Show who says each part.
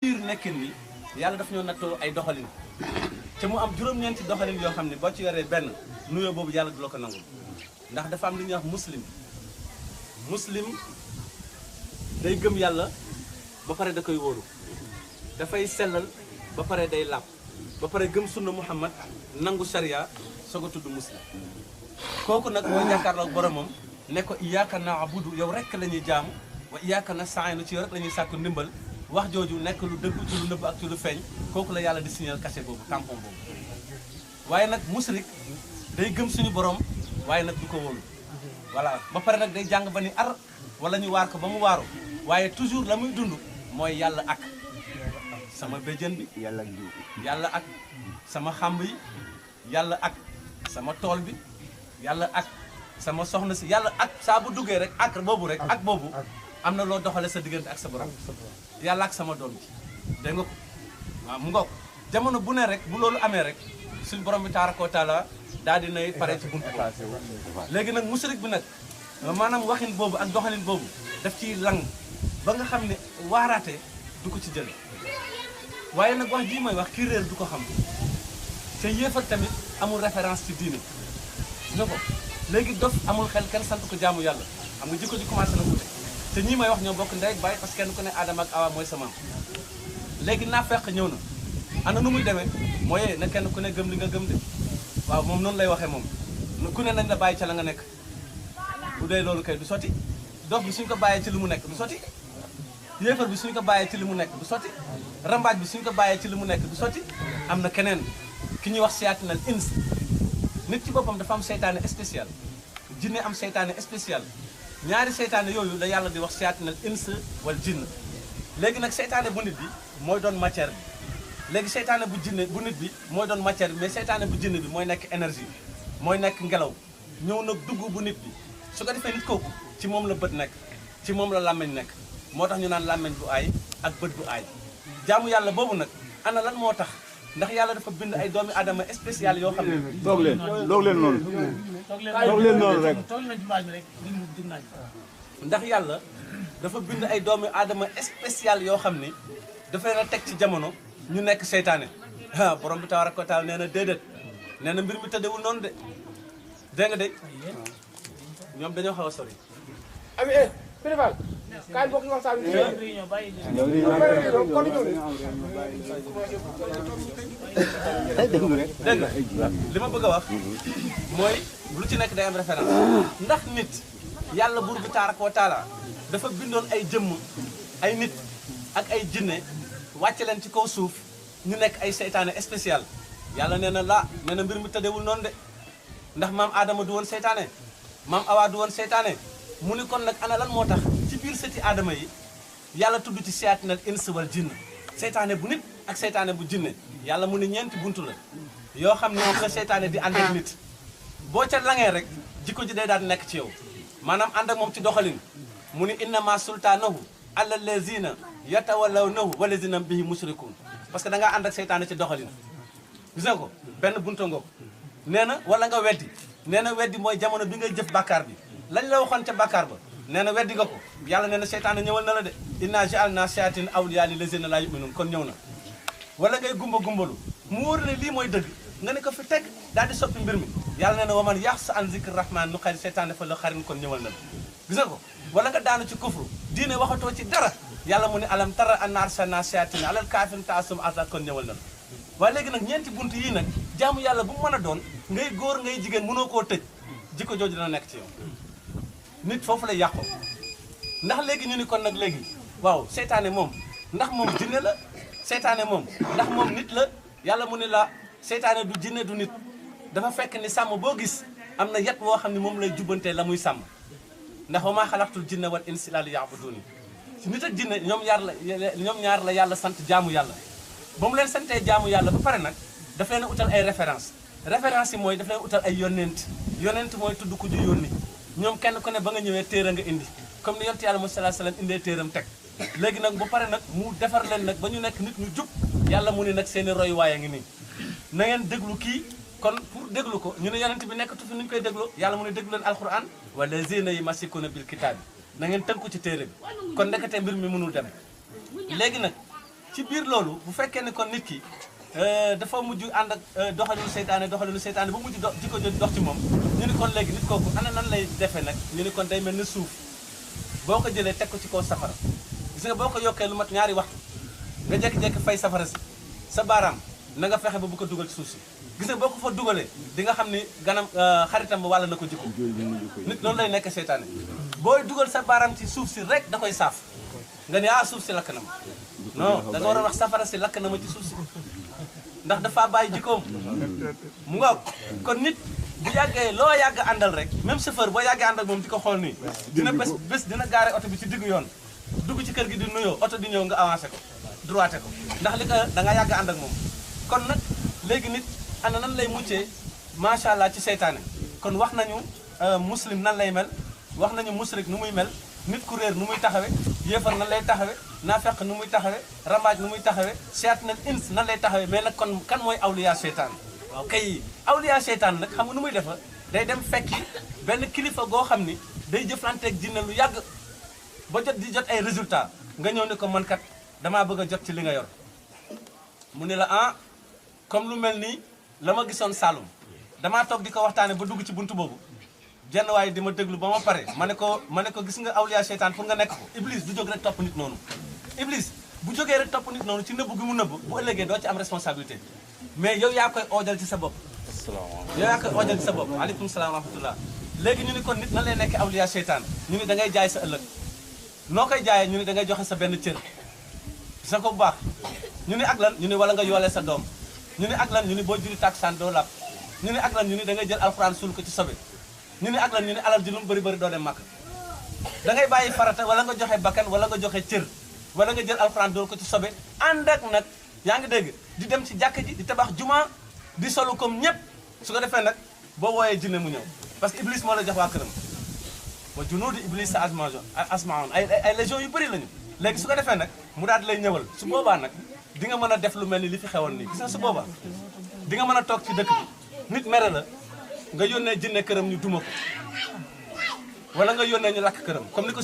Speaker 1: biir nekkin bi yàlla daf ñoo nattoo ay doxalin te mu am juróom-ñeenti doxalin yoo xam ne boo ci yoree benn nuyoo boobu yàlla du la ko nangul ndax dafa am li ñuy wax muslim day gëm yàlla ba pare da koy wóolu dafay sellal ba pare day làpp ba pare gëm sunna muhammad nangu sharia soog a tudd muslim kooku nag mooy jàkkaarloog boromam ne ko iyyaka na'budu yow rek la ñuy jaamu wa iyyaka nasta'inu ci yow rek la ñuy sàkku ndimbal wax jooju nekk lu dëgg ci lu nëbb ak ci lu feeñ kooku la yàlla di signal cachet boobu tampon boobu waaye nag musrik day gëm suñu borom waaye nag du ko wóolu voilà ba pare nag day jàng ba ni ar wala ñu waar ko ba mu waaru waaye toujours la muy dund mooy yàlla ak sama béjjën bi yàlla ak sama xamb yi yàlla ak sama tool bi yàlla ak sama soxna si yàlla ak saa bu duggee rek ak boobu am na loo doxale sa diggante ak sa borom yàlla ak sama doom ji dégg nga ko waaw mu ngoog jamono bu ne rek bu loolu amee rek suñ borom bi tabaraka wa taala daal di nay pare ci buntu boobu léegi nag musrik bi nag maanaam waxin boobu ak doxalin boobu daf ciy lang ba nga xam ne waaraate du ko ci jële waaye nag wax jii mooy wax ki réer du ko xam te yéefar tamit amul référence ci diine gis nga ko léegi dof amul xel kenn sant ko jaamu yàlla xam nga jikko ji commencé na wute te ñii may wax ñoo bokk ndey ak baay parce que kenn ku ne Adama ak Awa mooy sa maam léegi naa fekk ñëw na ana nu muy demee mooy na kenn ku ne gëm li nga gëm de waaw moom noonu lay waxee moom ku ne nañ la bàyyi ca la nga nekk bu dee loolu kay du sotti dof bi suñ ko bàyyee ci li mu nekk du sotti yéefar bi suñ ko bàyyee ci li mu nekk du sotti rambaaj bi suñ ko bàyyee ci li mu nekk du sotti am na keneen ki ñuy wax seyaatinal ins nit ci boppam dafa am seytaane spécial jinne am seytaane spécial ñaari seytaane yooyu la yàlla di wax seyaatinal ins wal jinn léegi nag seytaane bu nit bi mooy doon matière bi léegi seytaane bu jinne bu nit bi mooy doon matière bi mais seytaane bu jinne bi mooy nekk énergie mooy nekk ngelaw ñëw nag dugg bu nit bi su ko defee nit kooku ci moom la bët nekk ci moom la làmmeñ nekk moo tax ñu naan làmmeñ bu aay ak bët bu aay jaamu yàlla boobu nag ana lan moo tax ndax yàlla dafa bind ay doomi aadama spécial yoo xam ne
Speaker 2: toog leen noonu rek
Speaker 1: ndax yàlla dafa bind ay doomi aadama spécial yoo xam ni dafa leen a teg ci jamono ñu nekk seytaane borom bi tabaraka wa taala nee na déedéet nee na mbir mi tëddewul noonu de dégg nga de ñoom dañoo xaw a sori
Speaker 3: ami préval kaay bokk waxtaan bi
Speaker 1: dégg nga li ma bëgg a wax mooy lu ci nekk day am référence ndax nit yàlla buur bi tabaraka wa taala dafa bindoon ay jëmm ay nit ak ay jinne wàcce leen ci kaw suuf ñu nekk ay seytaane spécial yàlla nee na nee na mbir mi tëddewul noonu de ndax maam Adama du woon seytaane maam Awa du woon seytaane mu ni kon nag ana lan moo tax ci biir sëti Adama yi yàlla tudd ci seyaatinal ins wal jinn seytaane bu nit ak seytaane bu jinne yàlla mu ni ñeenti buntu la yoo xam ne moom la seytaane di ànd ak nit boo ca langee rek jikko ji day daal di nekk ci yow maanaam ànd ak moom ci doxalin mu ni innama sultaanahu ala lazina yatawallawnahu wa lazina bihi mushrikun parce que da ngaa ànd ak seytaane ci doxalin gis nga ko benn bunta ngoog nee na wala nga weddi nee na weddi mooy jamono bi ngay jëf bàkkaar bi lañ la waxoon ca bàkkaar ba nee na weddi nga ko yàlla nee na seytaane ñëwal na la de inna ja'alna shayatin awliya li lazina la yu'minun kon ñëw na wala ngay gumbalu mu wóor ne lii mooy dëgg nga ne ko fi teg daal di soppi mbir mi yàlla nee na waman yaxsa an zikri rahman nu xari seytaane fa la xarin kon ñëwal na la gis nga ko wala nga daanu ci kufru diine waxatoo ci dara yàlla mu ne alam tara anna arsalna shayatin alal kafirin ta'asum asa kon ñëwal na la waaye léegi nag ñeenti bunt yii nag jaamu yàlla bu mu mën a doon ngay góor ngay jigéen mënoo koo tëj jikko jooju dina nekk ci yow nit foofu lay yàqoo ndax léegi ñu ni kon nag léegi waaw seytaane moom ndax moom jinne la seytaane moom ndax moom nit la yàlla mu ne la seytaane du jinne du nit dafa fekk ni sàmm boo gis am na yat woo xam ne moom lay jubbantee la muy sàmm ndax wa maa xalaqtul jinna wal insa illa liya'budun nit ak jinne ñoom ñaar la yàlla sant jaamu yàlla ba mu leen santee jaamu yàlla ba pare nag daf leen utal ay référence yi mooy daf leen utal ay yonent mooy tudd ku ju yónni ñoom kenn ku ne ba nga ñëwee téere nga indi comme ni yonent yàlla Muhammad sallallahu alayhi wasallam indee téeram teg léegi nag bu pare nag mu defar leen nag ba ñu nekk nit ñu jub yàlla mu ne nag seeni roy waaye ngi nii na ngeen déglu kii kon pour déglu ko ñu ne yonent bi nekkatu fi nu ñu koy déglu yàlla mu ne déglu leen alquran wala zina yi masikuna bil kitaabi na ngeen tënku ci téere bi kon ndekete mbir mi mënul dem léegi nag ci biir loolu bu fekkee ne kon nit ki dafa mujj ànd ak doxalinu seytaane ba mujj jikko jooju dox ci moom ñu ni kon léegi nit kooku ana nan lay defee nag ñu ni kon day mel ni suuf boo ko jëlee teg ko ci kaw safara gis nga boo ko yokkee lu mat ñaari waxtu nga jékki-jékki fay safara si sa baaraam na nga fexe ba bu ko dugal ci suuf si gis nga boo ko fa dugalee di nga xam ni ganam xaritam ba wàll na ko jikko nit noonu lay nekk seytaane booy dugal sa baaraam ci suuf si rek da koy saaf nga ne suuf si lakk na ma non da nga war a wax safara si lakk na ma ci suuf si ndax dafa bàyyi jikkoom mu nga kon nit bu yàggee loo yàgg àndal rek même chauffeur boo yàggee àndal moom di ko xool nii dina bés dina gaare oto bi ci diggu yoon dugg ci kër gi di nuyoo oto di ñëw nga avancé ko droité ko ndax li ko da nga yàgg ànd ak moom kon nag léegi nit ana nan lay muccee macha allah ci seytaane kon wax nañu muslim nan lay mel wax nañu musrik nu muy mel nit ku réer nu muy taxawe yéefar nan lay taxawe naafeq nu muy taxawe rambaaj nu muy taxawe seet na ins nan lay taxawe mais nag kon kan mooy awliya seytaan waaw kay awliya seytaan nag xam nga nu muy defa day dem fekki benn kilifa goo xam ni day jëflanteeg jinne lu yàgg ba jot ay résultat nga ñëw ni ko man kat damaa bëgg a jot ci li nga yor mu ne la comme lu mel nii la ma gisoon Saloum damaa toog di ko waxtaane ba dugg ci buntu boobu jenn waaye di ma déglu ba ma pare ma ne ko gis nga awliya seytaan pour nga nekk ko iblis du jóg rek topp nit noonu iblis bu jógee rek topp nit noonu ci nëbb gi mu nëbb bu ëllëgee doo ci am responsabilité mais yow yaa koy oojal ci sa bopp yow yaa koy oojal ci sa bopp aleykum salaam wa rahmatullah léegi ñu ni kon nit nan lay nekk awliya seytaan ñu ni da ngay jaay sa ëllëg noo koy jaayee ñu ni da ngay joxe sa benn cër sa ko bu baax ñu ni ak lan ñu ni wala nga yoolee sa doom ñu ni ak lan ñu ni boo juri tàkkusaan doo làpp ñu ni ak lan ñu ni da ngay jël alxuraan suul ko ci sobe ñu ni ak lan ñu ni alal ji lu mu bëri bëri doo dem màkk da ngay bàyyi farata wala nga joxe bakkan wala nga joxe cër wala nga jël alxuraan dool ko ci sobe ànd ak nag yaa ngi dégg di dem ci jàkk ji di tabax juma di solu comme ñëpp su ko defee nag boo wooyee jinne mu ñëw parce que iblis moo la jox waa këram wa junuudu iblis sa asmaun ay légion yu bëri lañu léegi su ko defee nag mu daal di lay ñëwal su boobaa nag di nga mën a def lu mel ni li fi xewoon nii gis nga su boobaa di nga mën a toog ci dëkk bi nit mere la nga yónnee jinne këram ñu duma ko wala nga yónnee ñu lakk këram comme ni ko